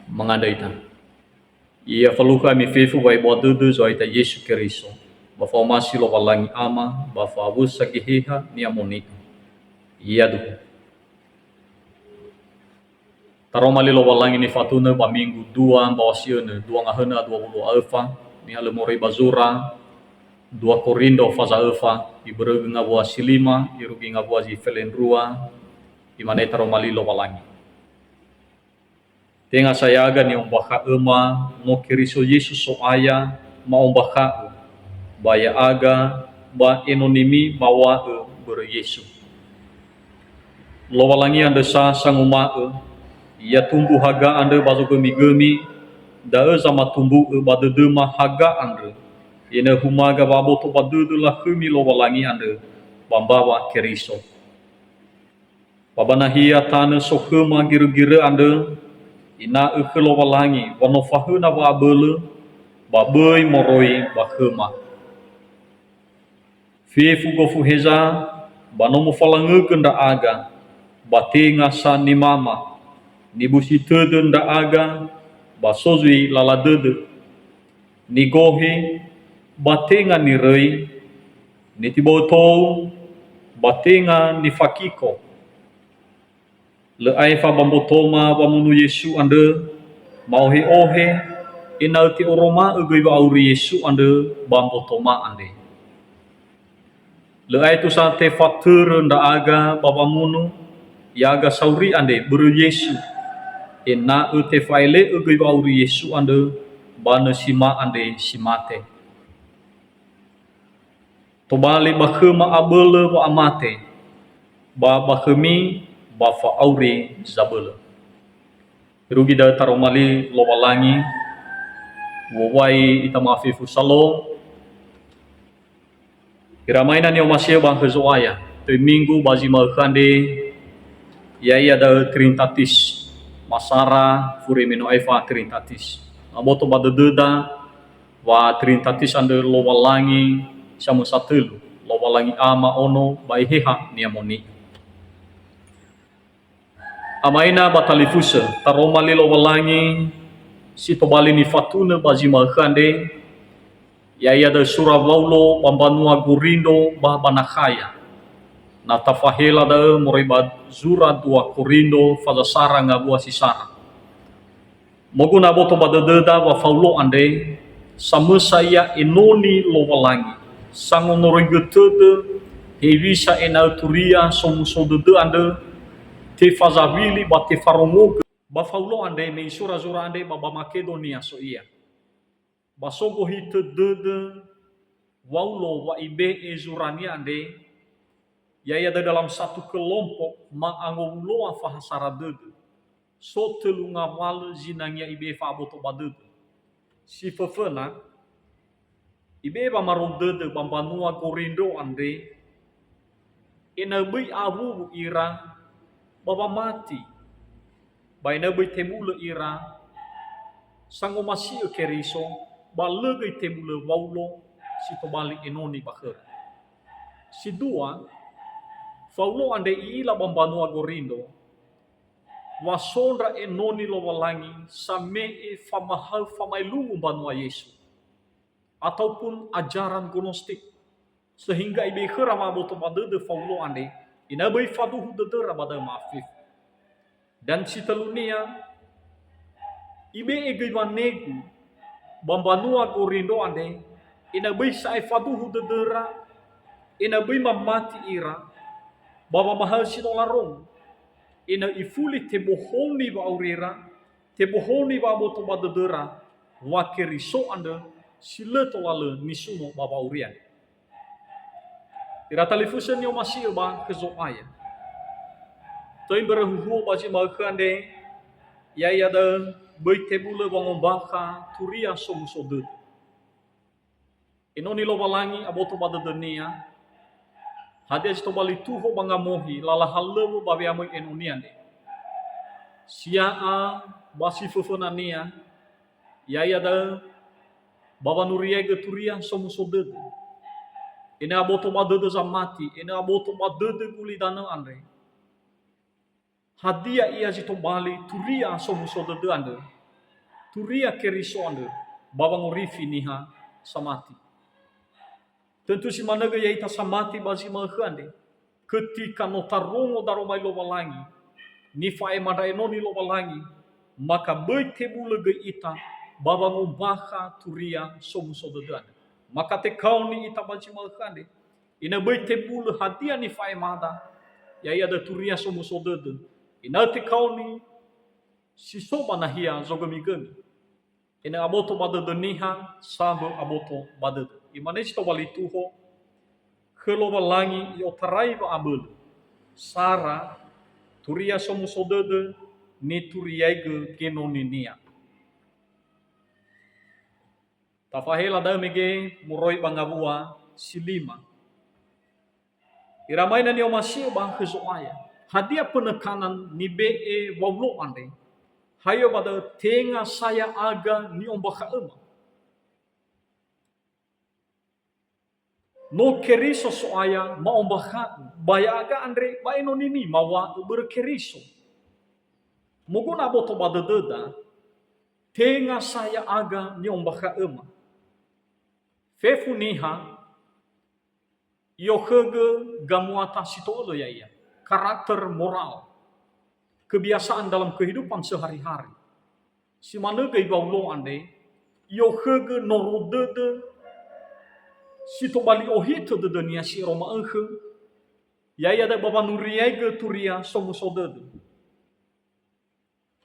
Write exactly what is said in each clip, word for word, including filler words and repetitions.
Mangandrö ita. Ia falukha ami fefu wa'ebua dödö Zo'aya ita Yesu Keriso, ba fa'omasi Lowalangi Ama, ba fa'awösa Geheha Ni'amoni'ö. Ia duhu. Taroma li Lowalangi nifatunö ba minggu dua mbaŵa si'önö, dua ngahönö a dua wulu a öfa, nihalö moroi ba zura dua Korindo faza öfa, ibörögö ngawua si lima, irugi ngawua zi felendrua, imane taroma li Lowalangi. Tenga sa ya'aga ni'ombakha'öma, no Keriso Yesu So'aya ma'ombakha'ö, ba ya'aga, ba enonimi mawa'ö börö Yesu. Lowalangi andrö sa sanguma'ö, "Ya tumbu haga andrö ba zogömigömi, da'ö zamatumbu'ö ba dödöma haga andrö, ena'ö humaga wa'aboto ba dödö lakhömi Lowalangi andrö ba mbaŵa Keriso." Ba ba nahia tanö sokhöma girögirö andrö, ena'ö khö Lowalangi wa no fahöna wa'abölö, ba böi moroi ba khöma. Fefu gofu heza, ba no mofalangögö ndra'aga, ba tenga sa nimama, nibusi tödö ndra'aga, ba so zui lala dödö, nigohe, ba tenga niröi, nitibo'ö tou, ba tenga nifakiko. Lö aefa ba mbotoma wamunu Yesu andrö, ma'ohe'ohe, ena'ö te'oroma'ö göi wa'auri Yesu andrö ba mbotoma andre. Lö aetu sa tefatörö ndra'aga ba wamunu, ya'aga sauri andre börö Yesu, ena'ö tefa'ele'ö göi wa'auri Yesu andrö ba nösima andre si mate. Tobali ba khöma abölö wa'amate, ba ba khömi ba fa'auri zabölö. Irugi da'ö taroma li Lowalangi, u'owai ita ma'afefu salong, ira ama ina ni'omasi'ö ba khö Zo'aya, töi minggu ba zi ma'ökhö andre, ya'ia da'ö Trinitatis, masara furi me no aefa Trinitatis. Aboto ba dödöda, wa Trinitatis andrö Lowalangi samösa tölu, Lowalangi Ama, Ono, ba Eheha Ni'amoni'ö. Ama ina ba talifusö, taroma li Lowalangi si tobali nifatunö ba zi ma'ökhö andre, ya'ia da'ö sura Waulo ba mbanua Gorindo ba, ba Nakhaya. Na tafahela da'ö moroi ba zura dua Korindo faza sara ngawua si sara. Moguna aboto ba dödöda wa Faulo andre, samösa ia enoni Lowalangi, sangondröigö tödö hewisa ena'ö turia somuso dödö andrö tefazawili ba tefarongogö. Ba Faulo andre me isura zura andre ba, ba Makedonia so ia. Ba so gohitö dödö Waulo wa ibe'e zurania andre, ya'ia da'ö dalam satu kelompok ma'angowuloa fahasara dödö. So tölu ngawalö zinangea ibe'e fa'aboto ba dödö. Si föföna, ibe'e wamaro dödö ba mbanua Gorindo andre, ena'ö böi awuwu ira ba wamati, ba ena'ö böi tebulö ira sangomasi'ö Keriso, ba lö göi tebulö Waulo si tobali enoni ba khöra. Si dua, Faulo andre i'ila ba mbanua Gorindo, wa so ndra enoni Lowalangi same'e famahaö famaelungu mbanua Yesu, ataupun ajaran gnostik, sehingga ibe'e khöra wa'aboto ba dödö Faulo andre, ena'ö böi faduhu dödöra ba da'ö ma'afefu. Dan si tölunia, ibe'e göi wanegu ba mbanua Gorindo andre, ena'ö böi sa'ae faduhu dödöra, ena'ö böi mamati ira, ba wamahaö si no larongo, ena'ö ifuli tebohoni wa'aurira, tebohoni wa'aboto ba dödöra, wa Keriso andrö si lö tola lö nisuno ba wa'auri andre. Ira talifusö ni'omasi'ö ba khö Zo'aya. Töi mbörö huhuo ba zi ma'ökhö andre, ya'ia da'ö böi tebulö wangombakha turia somuso dödö. Enoni Lowalangi aboto ba dödönia, hadia zi tobali tuho ba ngamohi lala halöŵö ba we'amöi enoni andre. Sia'a ba si föfönania, ya'ia da'ö ba wanuriaigö turia somuso dödö. Ena'ö aboto ba dödö zamati, ena'ö aboto ba dödö gulidanö andre. Hadia ia zi tobali turia somuso dödö andrö? turia Keriso andrö ba wangorifi niha samati. Tentu si manö göi ya'ita samati ba zi ma'ökhö andre, ketika no tarongo daroma li Lowalangi, nifa'ema ndra enoni Lowalangi, maka böi tebulö göi ita ba wangombakha turia somuso dödö andrö. Maka tekaoni ita ba zi ma'ökhö andre, ena'ö böi tebulö hadia nifa'emada, ya'ia da'ö turia somuso dödö, ena'ö tekaoni si so ba nahia zogömigömi. Ena'ö aboto ba dödö niha, sambö aboto ba dödö. Imane si tobali tuho, khö Lowalangi i'otarai wa'abölö. Sara, turia somuso dödö, nituriaigö genoninia. Tafahela da'ö mege moroi ba ngawua si lima. Ira mai na ni'omasi'ö ba khö Zo'aya. Hadia penekanan nibe'e Waulo andre? Hayo ba da'ö tenga sa ya'aga ni'ombakha'öma. No Keriso So'aya ma'ombakha'ö, ba ya'aga andre ba enonimi mawa'ö börö Keriso. Moguna aboto ba dödöda, tenga sa ya'aga ni'ombakha'öma. Fefu niha, i'okhögö gamuata si to'ölö ya'ia, karakter moral, kebiasaan dalam kehidupan sehari-hari. Si manö göi Waulo andre, i'okhögö noro dödö si tobali ohitö dödönia si ero ma'ökhö, ya'ia da'ö ba wanuriaigö turia somuso dödö.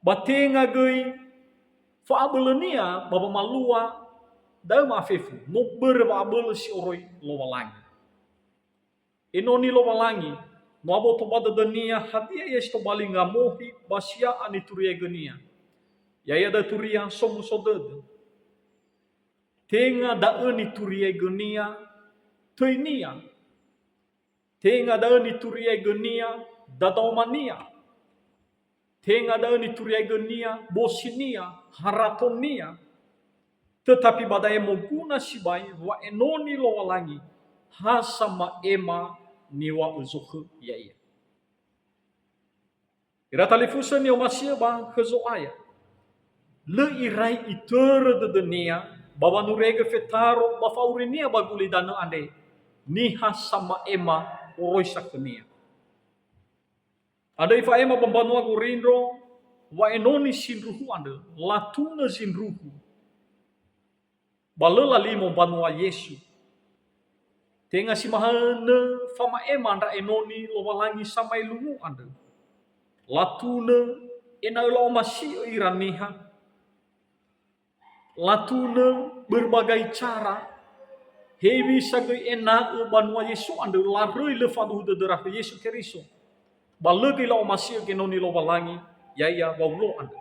Ba tenga göi fa'abölönia ba wamalua da'ö ma'afefu, no börö wa'abölö si oroi Lowalangi. Enoni Lowalangi, no aboto ba dödönia hadia ia si tobali ngamohi ba si ya'a nituriaigönia. Ya'ia da'ö turia somuso dödö. Tenga da'ö nituriaigönia töinia. Tenga da'ö nituriaigönia dadaomania. Tenga da'ö nituriaigönia bosinia, haratonia. Tetapi ba da'e moguna sibai wa enoni Lowalangi ha sama'ema niŵa'ö zokhö ya'ia. Ira talifusö ni'omasi'ö ba khö Zo'aya. Lö irai itörö dödönia ba wanuriaigö fetaro ba fa'aurinia ba gulidanö andre niha sama'ema oroisa khönia. Andrö ifa'ema ba mbanua gorindro, wa'enoni sindruhu andrö, latunö zindruhu. Ba lö lalimo mbanua Yesu. Tenga si manö fama'ema ndra enoni Lowalangi samaelungu andrö. Latunö ena'ö la'omasi'ö ira niha. Latunö berbagai cara. Hewisa göi ena'ö banua Yesu andrö laröi lö faduhu dödöra khö Yesu Keriso. Ba lö göi la'omasi'ö genoni Lowalangi, ya'ia Waulo andrö.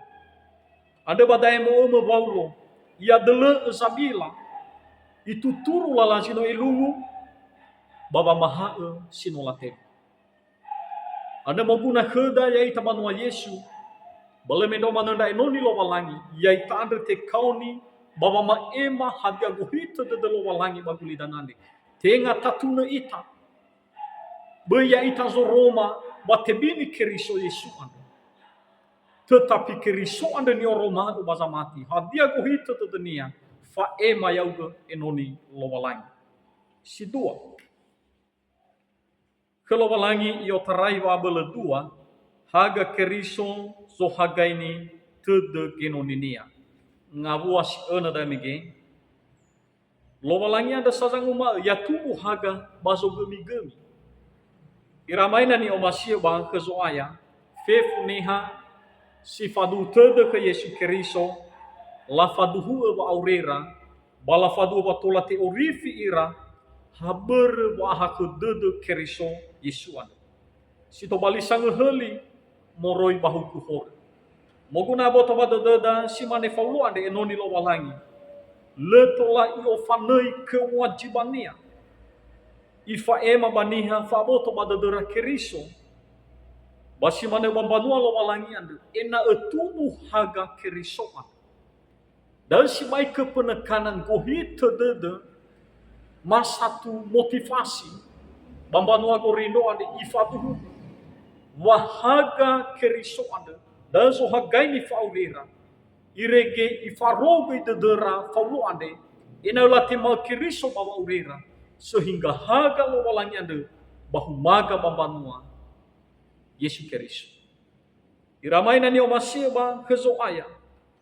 Andrö ba da'e mo'ömö Waulo, i'adölö'ö zabila, ituturu lala zi no elungu, ba wamaha'ö si no latema. Andrö moguna khöda ya'ita banua Yesu, ba lö mendrua manö ndra enoni Lowalangi, ya'ita andrö tekaoni ba wama'ema hadia gohitö dödö Lowalangi ba gulidanö andre. Tenga tatunö ita. Böi ya'ita zoroma ba tebini Keriso Yesu andrö. Tetapi Keriso andrö ni'oroma'ö ba zamati. Hadia gohitö dödönia? Fa'ema ya'ugö enoni Lowalangi. Si dua. Khö Lowalangi i'otarai wa'abölö dua, haga Keriso zohagaini tödö genoninia. Ngawua si önö da'e mege, Lowalangi andrö sa zanguma'ö, "Ya tumbu haga ba zogömigömi." Ira mai na ni'omasi'ö ba khö Zo'aya, fefu niha si faduhu tödö khö Yesu Keriso, lafaduhu'ö wa'aurira, ba lafaduhu wa tola te'orifi ira, ha börö wa'ahakhö dödö Keriso Yesu andrö. Si tobali sangöhöli moroi ba huku horö. Moguna aboto ba dödöda si mane Faulo andre enoni Lowalangi. Lö tola i'ofanöi kewajibania. Ifa'ema ba niha fa'aboto ba dödöra Keriso. Ba si manö ba mbanua Lowalangi andrö, ena'ö tumbu haga Keriso andrö. Da'ö sibai kö penekanan gohitö dödö, ma satu motivasi ba mbanua gorindro andre ifaduhu. Wa haga Keriso andrö, da'ö zohagai nifa'aurira. Irege ifarogoi dödöra Faulo andre, ena'ö latema'ö Keriso ba wa'aurira, sehingga haga Lowalangi andrö ba humaga ba mbanua Yesu Keriso. Ira mai na ni'omasi'ö ba khö Zo'aya,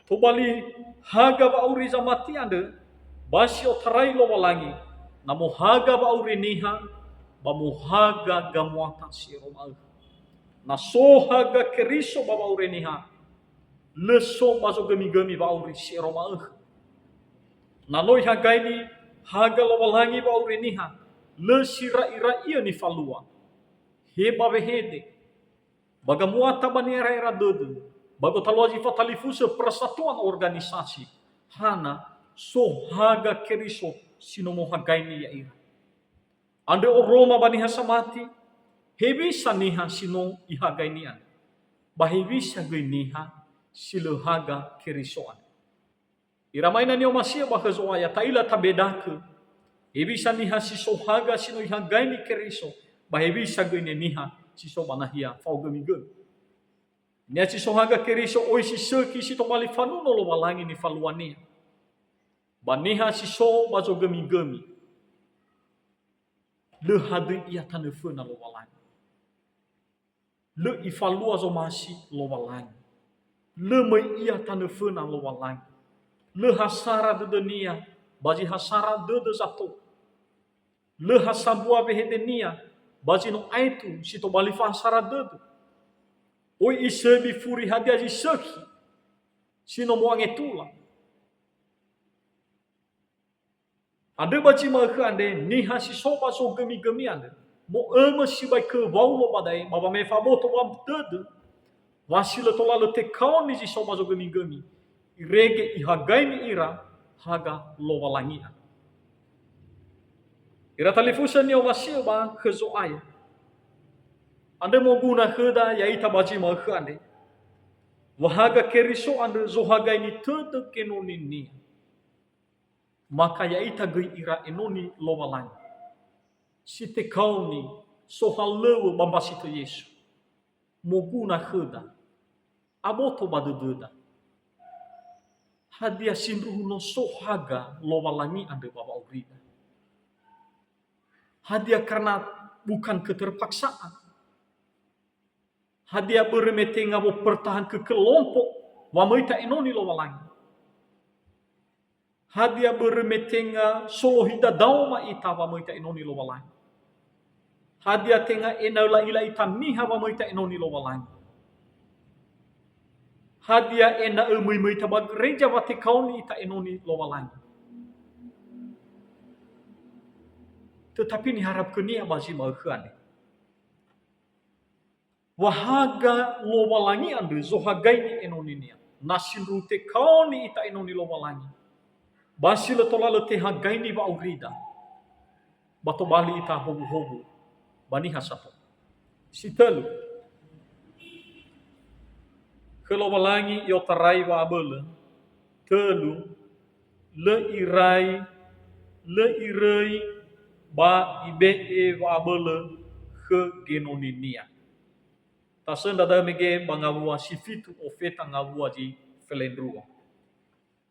tobali haga wa'auri zamati andrö, ba si otarai Lowalangi, na mohaga wa'auri niha, ba mohaga gamuata si ero ma'ökhö. Na so haga Keriso ba wa'auri niha, lö so ba zogömigömi wa'auri si ero ma'ökhö. Na no ihagaini haga Lowalangi wa'auri niha, lö si ra'ira'i'ö nifalua. He ba wehede, ba gamuata ba ni'era'era dödö, ba gotalua zi fatalifusö persatuan organisasi, hana so haga Keriso si no mohagaini ya'ira. Andrö oroma ba niha samati, hewisa niha si no ihagaini andrö, ba hewisa göi niha si lö haga Keriso andrö. Ira mai na ni'omasi'ö ba khö Zo'aya, ta'ila tabedakö, hewisa niha si so haga si no ihagaini Keriso, ba hewisa göi ne niha si so ba nahia fao gömigömi. Niha si so haga Keriso, oi si sökhi si tobali fanuno Lowalangi nifaluania. Ba niha si so ba zogömigömi, lö hadöi ia tanö föna Lowalangi. Lö ifalua zomasi Lowalangi. Lö möi ia tanö föna Lowalangi. Lö hasara dödönia, ba zi hasara dödö zato. Lö ha sambua wehedenia, ba zi no aetu si tobali fahasara dödö. Oi isöbi furi hadia zi sökhi, si no mo'angetula. Andrö ba zi ma'ökhö andre, niha si so ba zogömigömi andrö, mo'ömö sibai khö Waulo ba da'e, ba wame'e fa'aboto ba dödö, wa si lö tola lö tekaoni zi so ba zogömigömi, irege ihagaini ira haga Lowalangi andrö. Ira talifusö ni'omasi'ö ba khö Zo'aya. Andrö moguna khöda ya'ita ba zi ma'ökhö andre. Wa haga Keriso andrö zohagaini tödö genoninia. Maka ya'ita göi ira enoni Lowalangi. Si tekaoni sohalöŵö ba mbasitö Yesu. Moguna khöda, aboto ba dödöda. Hadia sindruhu no so haga Lowalangi andrö ba wa'aurida? Hadia karena bukan keterpaksaan? Hadia börö me tenga wopertahan khö kelompok wa möi ta'enoni Lowalangi? Hadia börö me tenga solohi dadaoma ita wa möi ta'enoni Lowalangi? Hadia tenga ena'ö la'ila ita niha wa möi ta'enoni Lowalangi? Hadia ena'ö möi-möi ita ba gereja wa tekaoni ita enoni Lowalangi? Tetapi niharap khönia ba zi ma'ökhö andre. Wa haga Lowalangi andrö zohagaini enoninia. Na sindruhu tekaoni ita enoni Lowalangi, ba si lö tola lö tehagaini wa'aurida, ba tobali ita howuhowu ba niha sato. Si tölu, khö Lowalangi i'otarai wa'abölö. Tölu, lö irai, lö iröi, ba ibe'e wa'abölö khö genoninia. Tasöndra da'ö mege ba ngawua si fitu ofeta ngawua zi felendrua.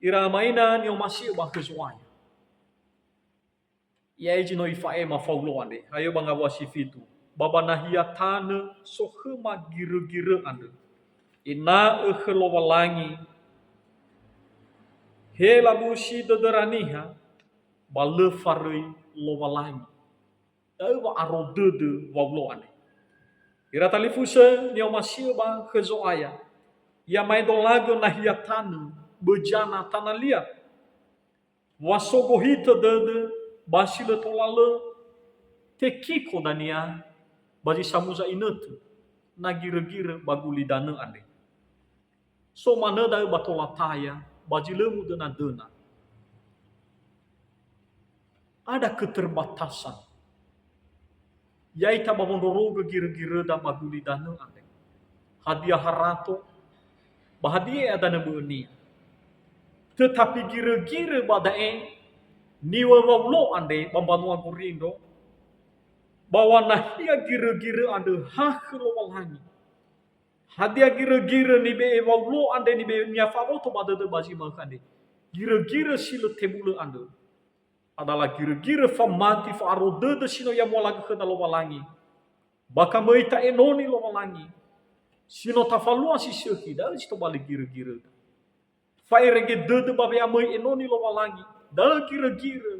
Ira ama ina ni'omasi'ö ba khö Zo'aya. Ya'e zi no ifa'ema Faulo andre, hayo ba ngawua si fitu. Ba ba nahia tanö so khöma girögirö andrö. Ena'ö khö Lowalangi, he labusi dödöra niha, ba lö faröi Lowalangi. Da'ö wa'aro dödö Waulo andre. Ira talifusö ni'omasi'ö ba khö Zo'aya. Ya'amaedolagö nahia tanö, böjana tanalia. Wa so gohitö dödö, ba si lö tola lö tekiko dania, ba zi samuza inötö, na girögirö ba gulidanö andre. So manö da'ö ba tola taya, ba zi lö mudönadöna. Ada keterbatasan. Ya'ita ba wondrorogö girögiröda ba gulidanö andre. Hadia harato, ba hadia danö bö'önia. Tetapi girögirö ba da'e, niŵa'ö Waulo andre ba mbanua Gorindro, ba wa nahia girögirö andrö ha khö Lowalangi. Hadia girö-girö nibe'e Waulo andre, nibe'e-Nia fa'aboto ba dödö ba zi ma'ökhö andre? Girö-girö si lö tebulö andrö. Adalah girö-girö famati, fa'aro dödö si no I'amualagö khöda Lowalangi. Ba kamöi ta'enoni Lowalangi. Si no tafalua si sökhi, da'ö zi tobali girö-giröda. Fa'erege dödö ba we'amöi enoni Lowalangi, da'ö girö-girö.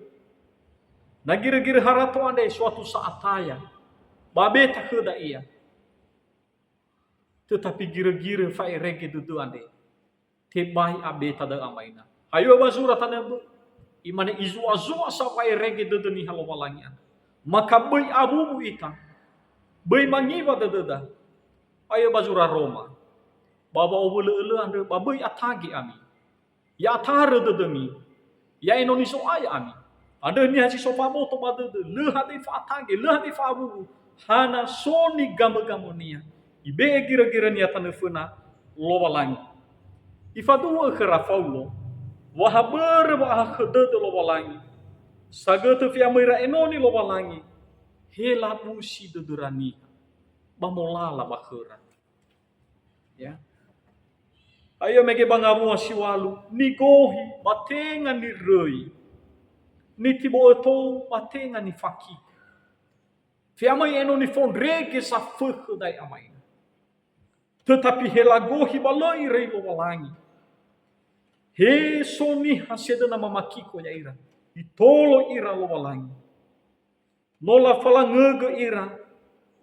Na girö-girö harato andre, suatu sa'a taya, ba abeta khöda ia. Tetapi girö-girö fa'erege dödö andre, tebai abeta da'ö amaina. Hayo ba zura tanö bö'ö. Imane, "Izu'a-zu'a sa wa'erege dödö niha Lowalangi andrö. Maka böi awuwu ita, böi mangiwa dödöda." Ayo ba zura Roma. Ba wa'owölö'ölö andrö, ba böi atage ami. Ya'atarö dödömi. Ya'enoni Zo'aya ami. Andrö niha si so fa'aboto ba dödö, lö hadia fa'atage, lö hadia fa'awuwu, hana so nigamö-gamönia. Ibe'e girö-girönia tanö föna Lowalangi. Ifaduhu'ö khöra Faulo, wa ha börö wa'ahakhö dödö Lowalangi, sagötö fe'amöira enoni Lowalangi, he labusi dödöra niha, ba molala ba khöra. Ya. Ayo mege ba ngawua si ŵalu, nigohi ba tenga niröi, nitibo'ö tou ba tenga nifakiko. Fe'amöi enoni fondrege safökhö da'e amaina. Tetapi he lagohi ba lö iröi Lowalangi. He so niha sedöna mamakiko ya'ira, itolo ira Lowalangi. No lafalangögö ira,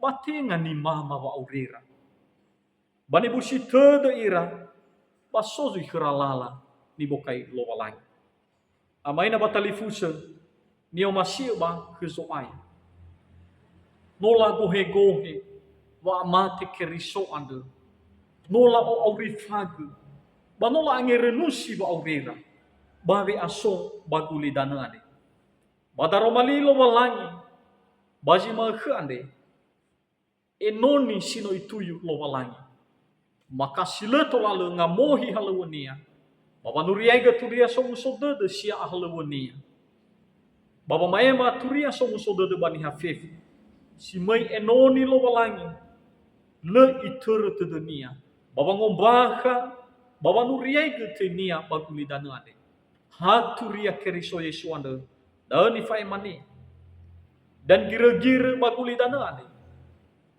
ba tenga nimama wa'aurera. Ba nibusi tödö ira, ba so zui khöra lala nibokai Lowalangi. Amaina ba talifusö, ni'omasi'ö ba khö Zo'aya. No lagohegohe wa'amate Keriso andrö. No la'o'aurifagö, ba no la'angerönusi wa'aurera, ba we'aso ba gulidanö andre. Ba daroma li Lowalangi, ba zi ma'ökhö andre, enoni si no ituyu Lowalangi. Makasi lö tola lö ngamohi halöŵönia, ba wanuriaigö turia somuso dödö si ya'ahalöŵönia. Ba wama'ema turia somuso dödö ba niha fefu, si möi enoni Lowalangi, lö itörö tödönia, ba wangombakha, ba wanuriaigö töinia ba gulidanö andre. Ha turia Keriso Yesu andrö, da'ö nifa'emania. Dan girö-girö ba gulidanö andre,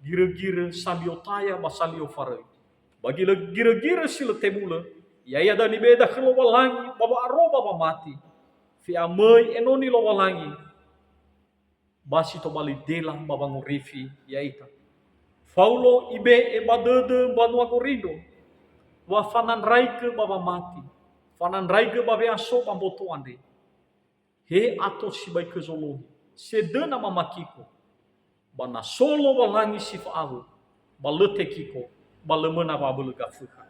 girö-girö salio taya ba salio faröi. Ba gilö-, girö-girö si lö tebulö, ya'ia da'ö nibe'eda khö Lowalangi ba wa'aroba wamati. Fe'amöi enoni Lowalangi, ba si tobali dela ba wangorifi ya'ita. Faulo ibe'e ba dödö mbanua Gorindro, wa fanandraigö ba wamati, fanandraigö ba we'aso ba mboto andre. He ato sibai khö zolohi, sedöna mamakiko, ba na so Lowalangi si fa'awö, ba lö tekiko, ba lö möna wa'abölö gafökha.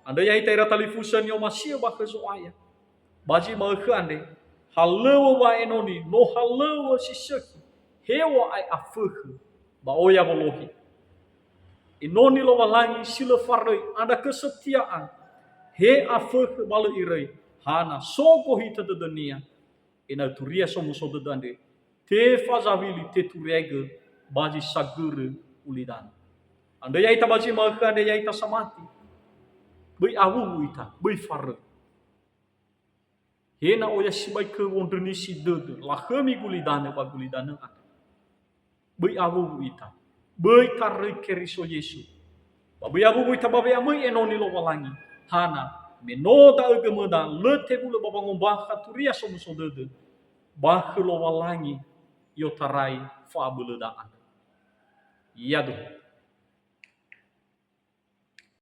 Andrö ya'ita ira talifusö ni'omasi'ö ba khö Zo'aya. Ba zi ma'ökhö andre, halöŵö wa'enoni, no halöŵö si sökhi, heŵa'ae afökhö, ba oya wolohi. Enoni Lowalangi si lö faröi, andrö kesetiaan, he afökhö ba lö iröi, hana so gohitö dödönia, ena'ö turia somuso dödö andre, tefazawili, teturiaigö ba zi sagörö ulidanö. Andrö ya'ita ba zi ma'ökhö andre ya'ita samati. Böi awuwu ita, böi faröi. He na oya sibai khö wondrönisi dödö, lakhömi gulidanö ba gulidanö andrö. Böi awuwu ita. Böi taröi Keriso Yesu. Ba böi awuwu ita ba we'amöi enoni Lowalangi. Hana, me no da'ö gömöda, lö tebulö ba wangombakha turia somuso dödö. Ba khö Lowalangi i'otarai fa'abölöda andrö. Yaduhu.